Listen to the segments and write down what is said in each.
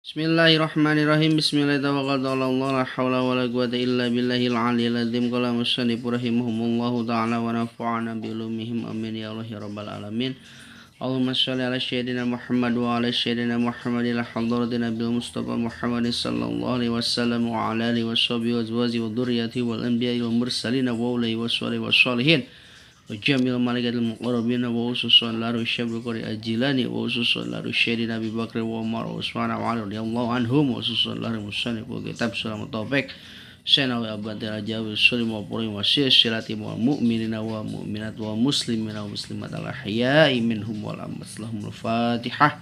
Bismillahirrahmanirrahim. Bismillahirrahmanirrahim. La haula wala quwata illa billahil aliyil azim. Qala musannif rahimahumullahu ta'ala wa nafa'ana bi ulumihim. Amin ya Allah ya rabbal alamin. Allahumma shalli ala sayyidina Muhammad wa ala sayyidina Muhammad ila hadratin Nabil Mustafa Muhammad sallallahu alaihi wasallam wa ala alihi washabihi wa azwajihi wa dzurriyyatihi wal anbiya'i wal mursalin wa ulai wasalihin wassalihin wa jamil malaikatil muqarrabin wa khususan la rusyab qari ajilani wa khususan la rusyadina Abi Bakr wa Umar wa Utsman wa Ali radhiyallahu anhum wa khususan la musannif wa kitab Sulam Taufik Sanawi abadil ajawi sulim wa purim wa silsilati wal mu'minina wa mu'minat wa muslimina wa muslimat al ahya'i minhum wal amwat lahumul Fatihah.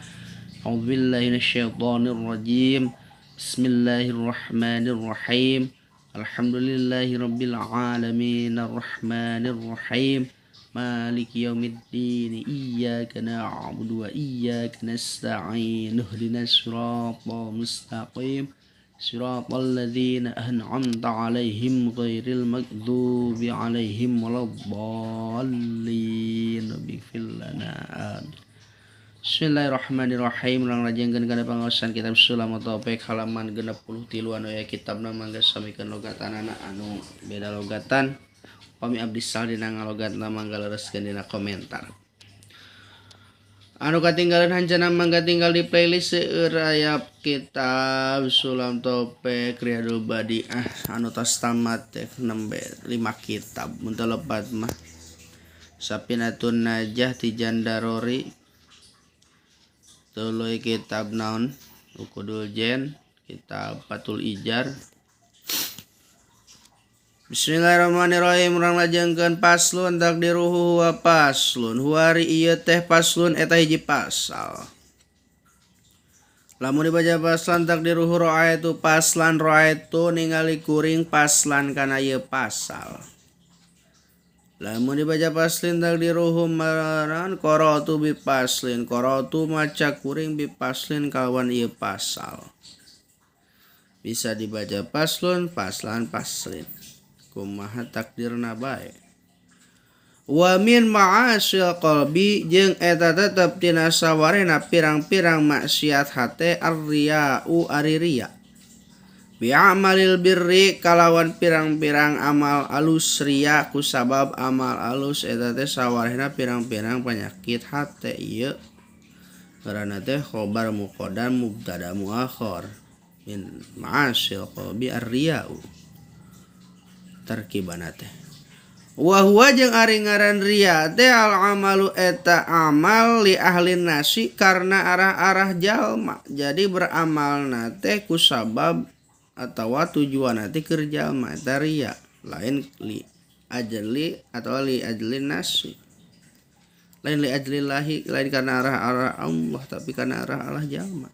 A'udzu billahi minasyaitonir rajim. Bismillahirrahmanirrahim. Alhamdulillahi rabbil alamin arrahmanir rahim. Maliki yaumiddin. Iyyaka na'budu wa iyyaka nasta'in. Ihdinas siratal mustaqim. Siratal ladzina an'amta 'alaihim ghairil maghdubi 'alaihim waladdallin. Ighfir lana. Amin. Bismillahirrahmanirrahim. Urang lajengkeun kana pangaosan kitab Sulam Taufik halaman 63 anu aya kitabna mangga samikeun logatanana anu beda logatan. Pami abdi sal dina ngalogatna mangga lereskeun dina komentar. Anu katinggalan hancana mangga tinggal di playlist seueur aya kitab Sulam Taufik Riyadul Badiah anu tos tamat teh nembe 5 kitab mun teu lepat mah. Sapinatun Najah ti Jandarori tuluy kitab naon Uqudul Jen, kitab Fathul Ijar. Bismillahirrahmanirrahim. Urang lajengkeun paslon takdiruhu wa paslon. Huari ieu teh paslon eta hiji pasal. Lamun dibaca paslan takdiruhu ra'aitu paslan ra'aitu ningali kuring paslan kana ieu pasal. Lamun dibaca paslin takdiruhu maran qara'tu bi paslin qara'tu maca kuring bi paslin kawan ieu pasal. Bisa dibaca paslon paslan paslin. Kumaha takdirna bae. Wa min ma'asil qalbi jeung eta tetep tina sawarena pirang-pirang maksiat hate ar-riya'u ari riya. Bi amalil birri kalawan pirang-pirang amal alus riya kusabab amal alus eta teh sawarehna pirang-pirang penyakit hate ieu. Karana teh khobar muqaddam mubtada muakhar min ma'asil qalbi ar-riya'u. Terkibana teh wa huwa jeung ari ngaran riya teh al amalu eta amal li ahli nasi karena arah-arah jalma. Jadi beramalna teh kusabab atawa tujuanna teh keur jalma eta riya, lain li ajli atau li ajli nasi, lain li ajlillahi, lain karena arah-arah Allah tapi karena arah-arah jalma.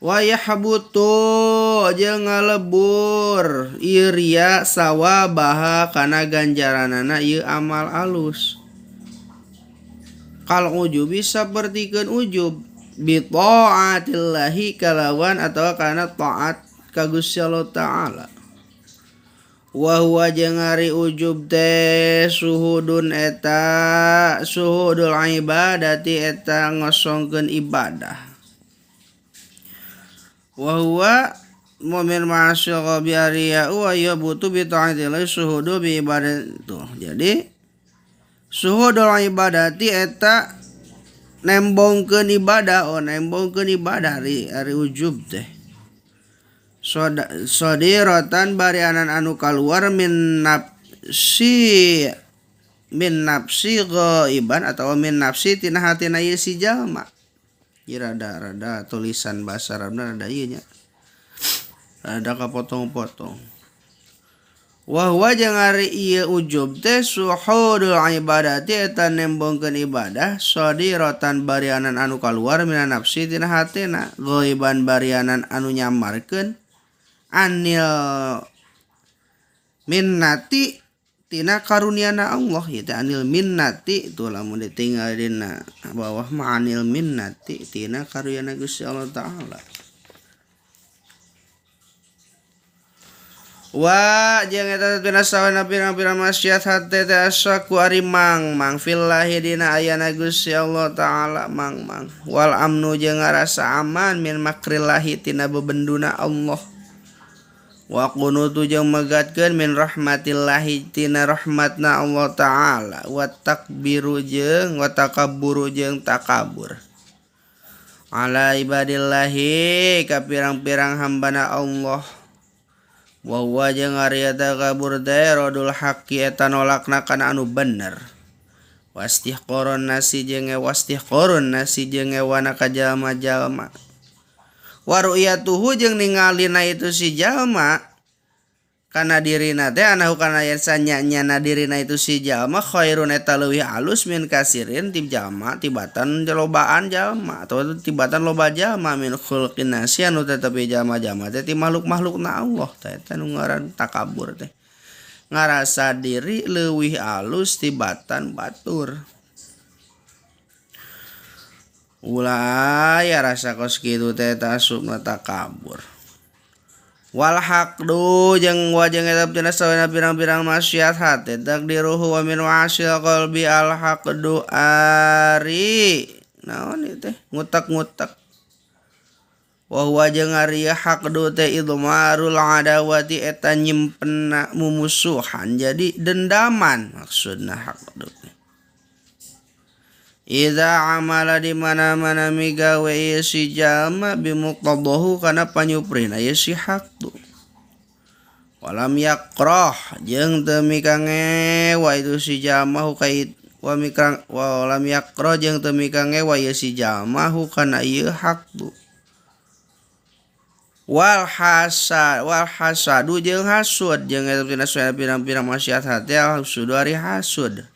Wa yahbutu jeung ngalebur ieu riya sawabaha kana ganjaranana ieu amal alus. Kal ujubi sapertikeun ujub bi taatillahi kalawan atawa kana taat ka Gusti Allah Ta'ala. Wa huwa jeung ari ujub teh suhudun eta suhudul ibadati eta ngosongkeun ibadah. Wa huwa mu'min ma'asyil qalbi ariya wa yabutu bi ta'atillahi suhudu bi ibadatu. Jadi suhudul ibadati eta nembongkeun ibadah, oh nembongkeun ibadah ari ujub teh. Sodiratan barianan anu kaluar min nafsi ghaiban atawa min nafsi tina hatina ieu si jalma. Ieu rada-rada tulisan bahasa Arabna rada ieu nya. Rada kapotong-potong. Wa huwa jeung ari ieu ujub teh suhudul ibadati eta nembongkeun ibadah sadiratan barianan anu kaluar mina nafsi tina hatena ghaiban barianan anu nyamarkeun anil minnati tina karuniana Allah ieu teh anil minnati itu lamun ditinggal dina bawah mah anil minnati tina karunyana Gusti Allah Ta'ala. Wa jeung eta tina sawana pirang-pirang maksiat hate teh asyaku ari mang-mang fillahi dina ayana Gusti Allah taala mang-mang wal amnu jeung ngarasa aman min makrillahi tina bebenduna Allah wa qunutu jeung megatkeun min rahmatillahi tina rahmatna Allah taala wa takbiru jeung wa takabburu jeung takabur ala ibadillahi ka pirang-pirang hambana Allah. Wa huwa jeung ari eta kabur teh rodul haqqi eta nolakna kana anu bener. Wastihqarun nasi jeung wastihqarun nasi jeung ewana ka jalma-jalma. Wa ru'yatuhu jeung ningalina itu si jalma kana dirina teh anahu kana yen sanya-nyana dirina itu si jalma khairun eta leuwih alus min kasirin ti jalma tibatan lobaan jalma atau tibatan loba jalma min khulqin nasi anu tetepi jalma-jalma teh ti makhluk-makhlukna Allah teh eta nu ngaran takabur teh ngarasa diri leuwih alus tibatan batur. Ulah ya rasa kos kitu teh tasupna takabur. Wal haqdu jeung wajeng eta tina sawana pirang-pirang maksiat hate takdiruhu wa min wasil qalbi al haqdu ari naon ieu teh ngutak-ngutak wa huwa jeung ari haqdu teh idmarul adawati eta nyimpenna mumusuhan jadi dendaman maksudna haqdu teh. Iza amala di mana-mana migawe ieu si jalma bimuqtadahu kana panyuprina ieu si haqdu. Walam yaqrah jeung teu mikangewa itu si jalma hukait wa mikrang walam yaqrah jeung teu mikangewa ieu si jalma hukana ieu haqdu. Wal hasad wal hasadu jeung hasud jeung eta tina pirang-pirang maksiat hate al-hasud ari hasud.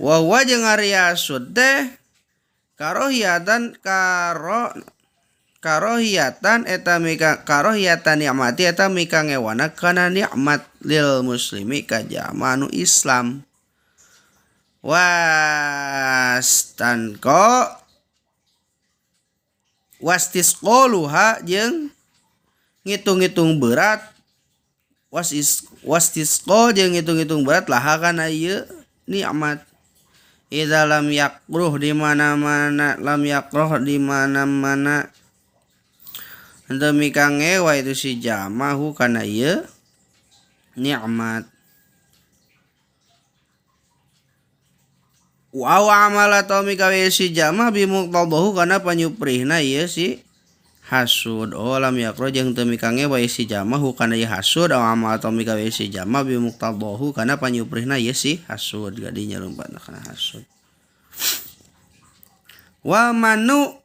Wa huwa jeung ari hasud teh karohiyatan karohiyatan eta mika karohiyatan nikmati eta mika ngewana kana nikmat lil muslimi ka jalma anu Islam. Wastanko wastisqaluha jeung ngitung-ngitung berat wastisqo jeung ngitung-ngitung berat laha kana ieu nikmat. Idza lam yakruh di mana-mana lam yakruh di mana-mana henteu mikangewa itu si jamahu kana ieu nikmat. Wa amala atau mikawe si jamah bimuqtadahu kana panyuprihna ieu si hasud. Oh lam yakruh jeung teu mikangewa si jamahu kana ieu hasud aw amal atau mikawe si jamah bimuqtadahu kana panyuprihna ieu si hasud gadinya lompatna kana hasud. Wa manu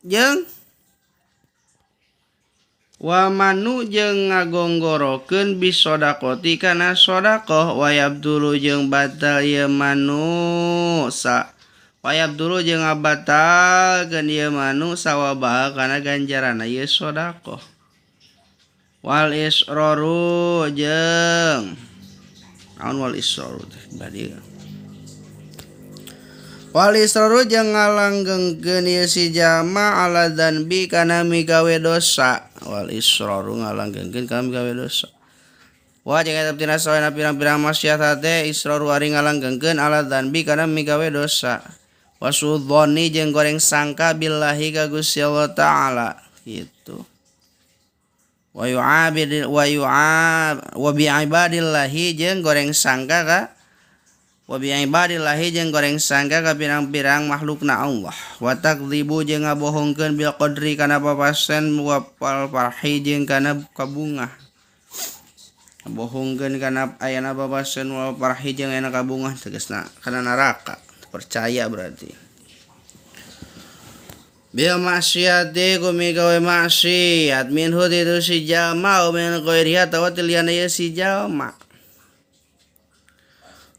jeung ngagonggorokeun bisodaqoti kana sedekah wa yabdulu jeung batal ieu manu sa wayab dulu jeung ngabatalkeun ieu manu sawabah kana ganjaranna ieu sedekah. Wal israru jeung naon wal israru teh badi wal israru jeung ngalanggengkeun ieu si jama ala dzanbi kana migawe dosa. Wal israru ngalanggengkeun kana migawe dosa. Wa jeung eta tina sawana pirang-pirang maksiat teh israru ari ngalanggengkeun ala dzanbi kana migawe dosa. Wasudzoni jeung goreng sangka billahi ka Gusti Allah taala gitu. Wa yu'abid wa yu'ab wa bi ibadillahi jeung goreng sangka ka wa bi ibadillahi jeung goreng sangka ka pirang-pirang makhlukna Allah. Wa takdzibu jeung ngabohongkeun bil qadri kana papasen wa fal farhi jeung kana kabungah. Bohongkeun kana ayana papasen wa farhi jeung ayana kabungah tegasna kana neraka. Percaya berarti. Bil maksiati kumigawe maksiat minhu itu si jalma min ghairiha atawa tiliyana ieu si jalma.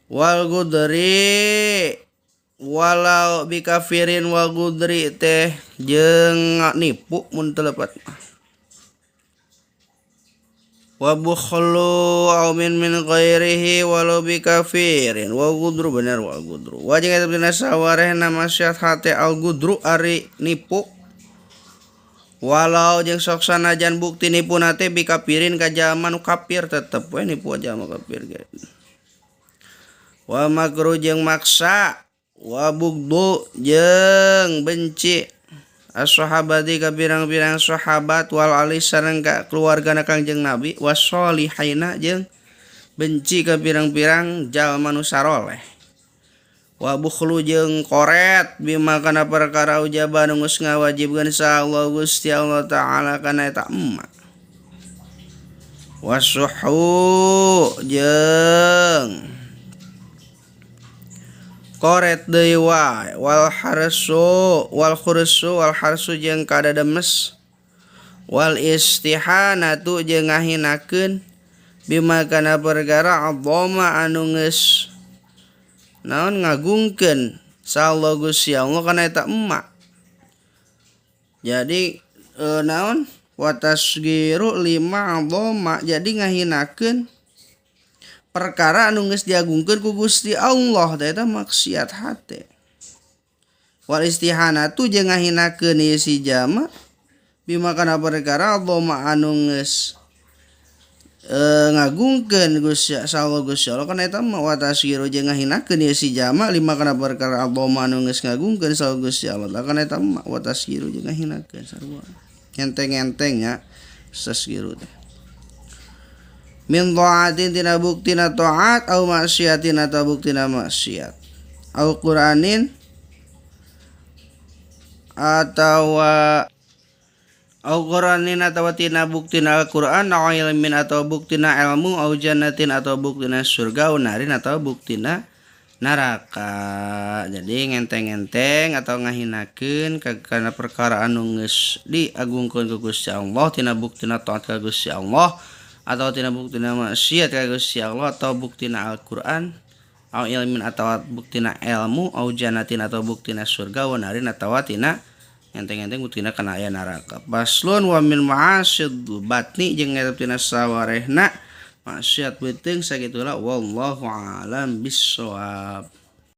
Wal gudri walau bikafirin wal gudri teh jeung nipu mun teu lepat. Wa bukhlu aw min ghairihi walau bikafirin wa gudru bener wa gudru. Wa jeung eta dina sawarehna maksiat hate al gudru ari nipu. Walau jeung sok sanajan bukti nipuna teh bikapirin ka jalma nu kafir tetep we nipu jalma kafir ge. Wa makru jeung maksa wa bugdu jeung benci as-sahabati ka pirang-pirang sahabat wal ali sareng ka keluargana Kangjeng Nabi washolihina jeung benci ka pirang-pirang jalma nu saroleh. Wa bukhlu jeung koret bima kana perkara ujaba nu geus ngawajibkeun saha Allah Gusti Allah Ta'ala kana eta emma. Wasuhu jeung koret deui wae wal harsu wal khursu wal harsu jeung kadademes wal istihanatu jeung ngahinakeun bima kana perkara adzama anu geus naon ngagungkeun saha Gusti Allah kana eta emma. Jadi naon watasgiru lima adzama jadi ngahinakeun perkara anu geus diagungkeun ku Gusti Allah teh eta maksiat hate. Wal istihanatu jeung ngahinakeun ieu si jalma bima kana perkara adzama anu geus ngagungkeun Gusti Allah Gusti Allah kana eta mah watasgiru jeung ngahinakeun ieu si jalma lima kana perkara adzama anu geus ngagungkeun saha Gusti Allah kana eta mah watasgiru jeung ngahinakeun sarua enteng-enteng nya sasgiru teh min taatin tina buktina taat au maksiatin atau buktina maksiat au qur'anin atawa au qur'anin atawa tina buktina Al-Qur'an au ilmin atau buktina ilmu au jannatin atau buktina surga au narin atau buktina neraka. Jadi ngenteng-ngenteng atau ngahinakeun kana perkara anu geus diagungkeun ku Gusti Allah tina buktina taat ka Gusti Allah atau tina buktina maksiat ka Gusti Allah atau buktina Al-Qur'an au ilmin atau buktina ilmu au jannatin atau buktina surga au narin atawa tina enteng-enteng buktina kana aya neraka. Paslon wa min ma'asid batni jeung eta tina sawarehna maksiat beuteung sagitulah wallahu alam bissawab.